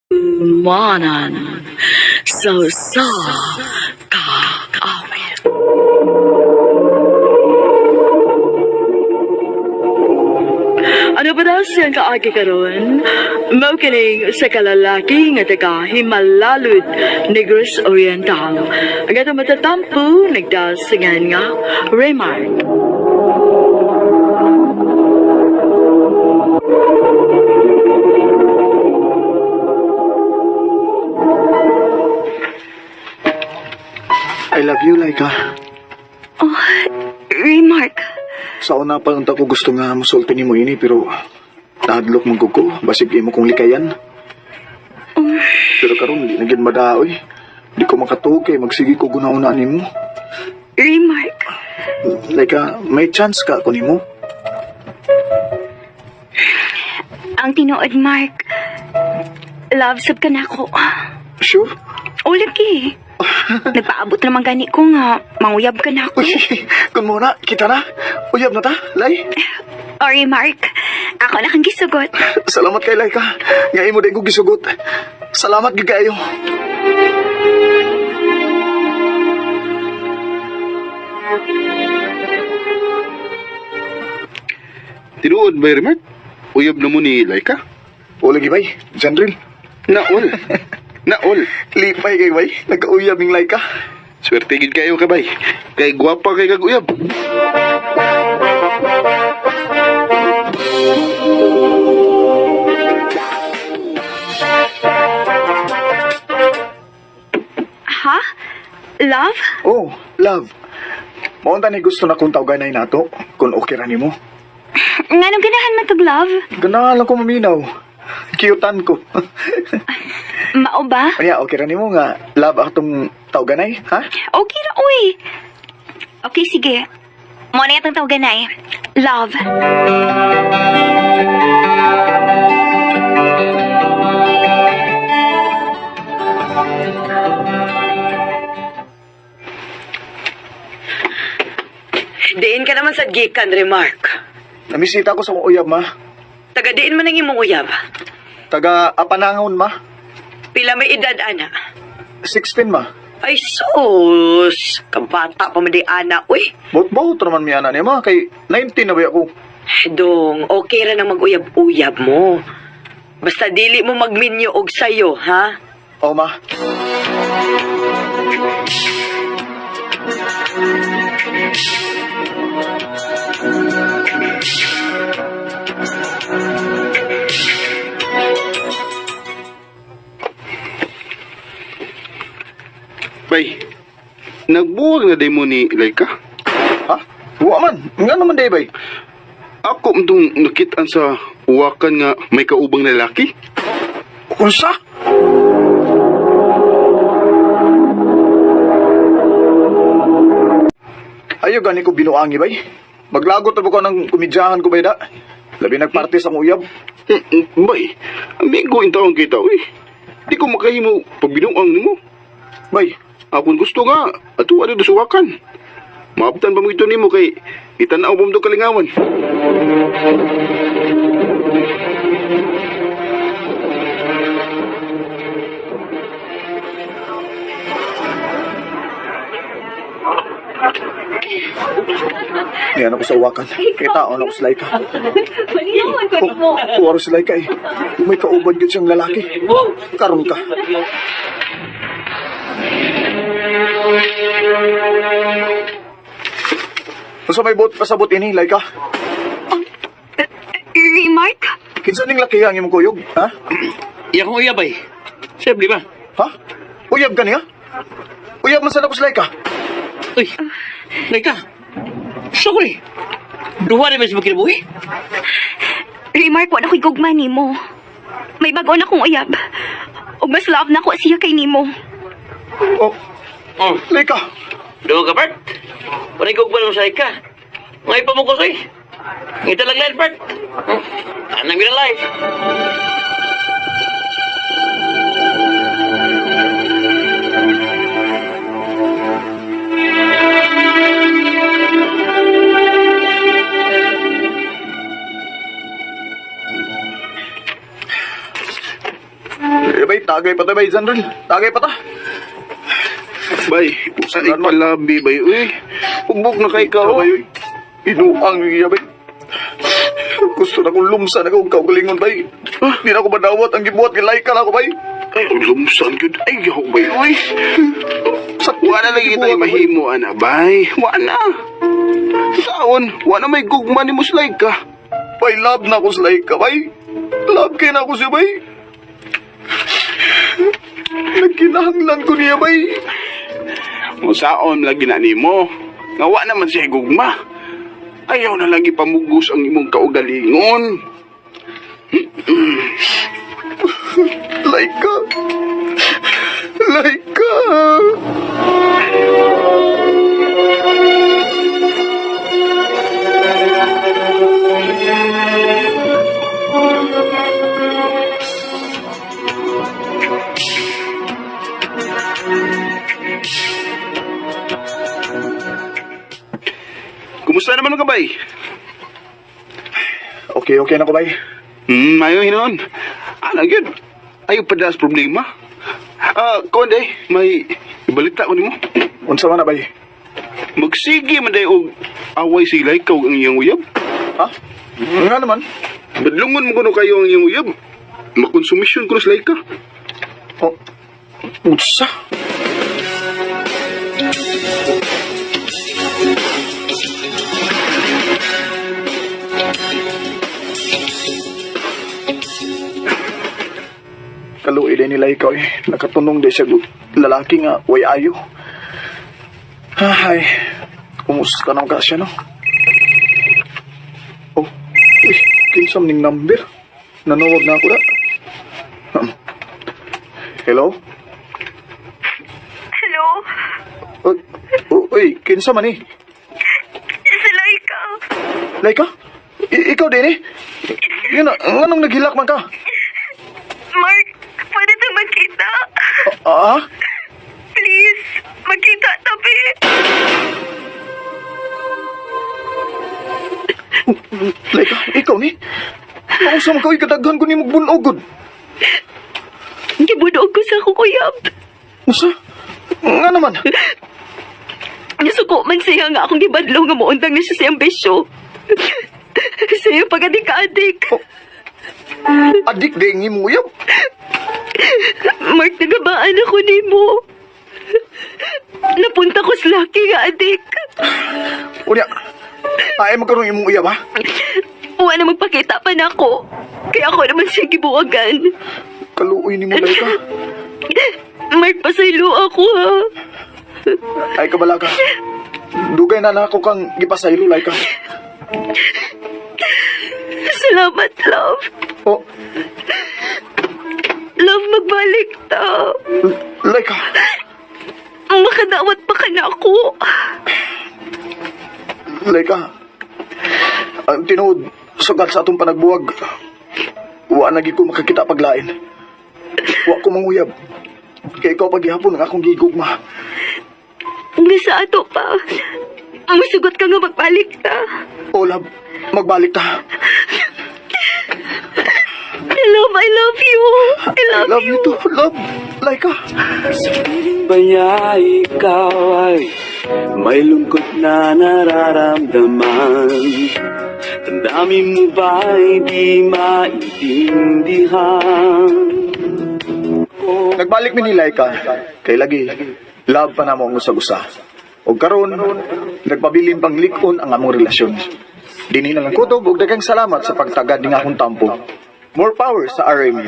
Kaugmanan sa usa ka awit. Ano ba daw siyang kaagi karon? Mao kining sa kalalaki nga taga Himalalud, Negros Oriental. Ang atong matatampo nagdasingan nga Remark. I love you, Laika. Oh, Remark. Sa una pa unta ko gusto nga musulti nimo ini pero nahadlok man gud ko basig imo kong likayan. Pero karon di na gyud madaoy. Di ko makatuog kay magsige ko guna-una nimo. Remark. Laika, may chance ka ako nimo. Ang tinuod, Mark. Love sab ka na ako. Sure? O lagi. Nagpaabot naman gani ko nga manguyab ka na ako. Uy, kun mo na, kita na. Uyab na ta, Lay. Ori, Mark. Ako na kang gisugot. Salamat kay Laika. Nga imo day ko gisugot. Salamat gyud kaayo. Tinuod ba, Remark? Uyab na mo ni Laika? O lagi bay, Janril. Naol. Naol. Lipay kay bay, nagkauyab ning Laika. Swerte gid kayo ka bay. Kay gwapa kay kag uyab. Ha? Love? Oh, love. Mao ni gusto na kong tawganay nato kung okay ra nimo. Nganong ganahan man tog love? Ganahan lang ko maminaw. Cute-an ko. Mao ba? Kaya okay ra nimo nga love atong tawganay, ha? Okay ra, uy. Okay, sige. Mo na itong tawagan Love. Diin ka naman sa gikan, Remark. Namisita ko sa akong uyab, ma. Taga diin man ang imong uyab. Taga Apanangon, ma. Pila may edad, ana. 16, ma. Ay, sus! Kabata pa man di, ana. Uy, Bot-bot naman mi ana niya, ma. Kay 19 na ba ako? Dong, okay ra nang mag-uyab-uyab mo. Basta dili mo magminyo og sayo, ha? Oh, ma. Bay, nagbuwag na day mo ni Laika? Ha? Wa man. Nga naman day, bay. Ako mtong nakitaan sa uwakan nga may kaubang lalaki. Unsa? Ayo gani ko binuangi bay. Maglagot na ba ko ng kumidyahan ko bay da? Labi nagparte sa akong uyab. Bay, amigo in taon kita, uy. Di ko makahimo pagbinuang nimo. Bay, Akong gusto nga, ato ano suwakan. Maabtan pa mo ito nimo kay itanaw pa mo ito kalingawan. niyan ako sa uwakan. Kita ako sa Laika. Oh, kuwaro si Laika eh. May kauban yun siyang lalaki. Karon ka. Unsa may bot pasabot ini, Laika? Remark? Kinsa ning laki ang imong kuyog, ha? Iya kong uyab ay. Sir, di ba? Ha? Uyab ka niya? Uyab man sana ko sa Laika. Uy, Laika. Sorry. Duha na ba sa magkinabuhi? Remark, wala ko'y gugma nimo. May bago na kong uyab. Ug mas love na ko siya kay nimo. Oh, Oh, Laika. duha ka, Bert. Wala gugma naman sa Laika. Ngay pa mo ko, soy. Ngita lang lang, Bert. Anang gina life. Eh, bay, Bay, tagay pa ta, bay, Zandril. Tagay pa ta. Bay, sa ipalabi, bay, uy. Ugbok na kay ka, oh. Bay, uy. Inuang niya, bay. Gusto na kong lumsa na kong kaugalingon, bay. Di na ako madawat ang gibuhat, gilaika na ako, bay. Ay, lumsan yun. Ay, yaw, bay, uy. Sakit Wala lagi kita gibuhat, bay. mahimo, ana, bay. Wala. Saon, wala may gugma ni Muslay ka. Bay, love na ako sa Laika, bay. Love kay na ako siya, bay. Nagkinahanglan ko niya, bay. Kung saon lagi na nimo, nga wa naman siya gugma. Ayaw na lagi pamugos ang imong kaugalingon. Laika. Laika. Kumusta naman ang kabay? Okay, okay na ko, bay. Ayo hinon. Ana gyud. Ayo padas problema. Ah, kuan day, may ibalita ko nimo. Unsa man na, bay? Magsige man day og away sila ikaw ang iyang uyab. Ha? Nga naman. Badlungon mo kuno kayo ang iyang uyab. Makonsumisyon kuno sila ka. Oh, unsa? Kaluoy din nila ikaw eh. Nakatunong din siya lalaki nga way ayo. Ay, kumusta na ka siya no? Oh, uy, kinsam ning number. Nanawag na ako na. Hello? Hello? Uy, uy, kinsa man eh? Si Laika. Laika? Ikaw din eh? Yun, anong naghilak man ka? Mark, pwede tayo magkita? Ah? Please, magkita tabi. Laika, ikaw ni? Nausa man ka, uy, kadaghan ko ni magbunogod. Gibunog ko sa akong uyab. Usa? Nga naman. Nasuko man siya nga akong gibadlong nga muundang na siya sa iyang bisyo. Sa iyang pag-adik-adik. Oh. Adik din ni mo uyab. Mark, nagabaan ako nimo. Napunta ko sa laki nga adik. Unya, ay magkaroon imong uyab ha? Uwa na magpakita pa na ako. Kaya ako naman siya gibuwagan. Kaluoy ni mo, Laika. Mark, pasaylo ako ha. Ay kabala ka. Dugay na na ako kang gipasaylo, Laika. Salamat, love. Oh, Love, magbalik ta. Laika. Makadawat pa ka na ako. Laika. Ang tinuod, sugat sa atong panagbuwag. Wa na gid ko makakita paglain. Wa ko manguyab. Kay ikaw paghihapon ang akong gigugma. Nga sa ato pa. Musugot ka nga magbalik ta. O love, magbalik ta. Love, I love you. I I love, love you too, love. Laika. Sa piling ba niya ikaw ay may lungkot na nararamdaman? Damdamin mo ba'y di maintindihan? Nagbalik mi ni Laika. Kay lagi, love pa namo ang usag-usa. Og karon, nagpabilin pang lik-on ang among relasyon. Dinhi na lang kutob og daghang salamat sa pagtagad ning akong tampo. More power sa RMU.